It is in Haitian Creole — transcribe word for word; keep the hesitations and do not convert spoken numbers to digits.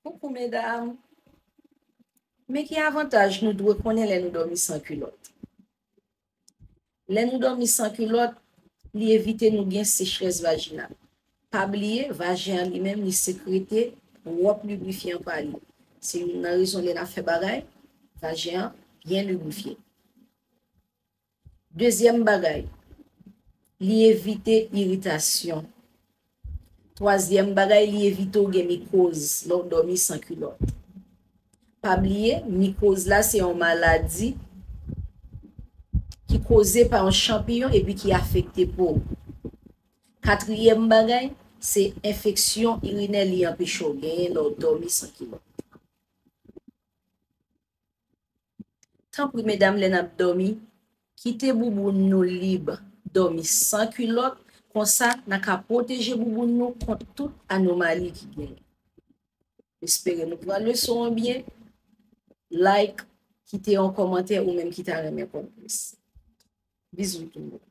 Koukou medam. Men ki avantaj nou dwe konnen lè nou dòmi san kilòt? Lè nou dòmi san kilòt, li evite nou gen sechrès vajinal. Pa bliye, vajen an li menm, li sekrete pwòp librifyan pa li. Se youn nan rezon lè n ap fè bagay, vajen an byen librifye. Dezyèm bagay, li evite iritasyon. Twazyèm bagay, li evite w gen mikoz lè w dòmi san kilòt. Pa bliye, mikoz la se yon maladi ki koze pa yon chanpiyon epi ki afekte po w. Katriyèm bagay, se enfeksyon irinè li anpeche w genyen lè w dòmi san kilòt. Tanpri medam, lè n ap dòmi, kite bouboun nou lib, dòmi san kilòt, konsa n a ka pwoteje bouboun nou kont tout anomali ki genyen. M espere nou pran leson an byen. Like, kite yon kòmantè ou menm ki ta renmen konn plis. Bizou tout moun.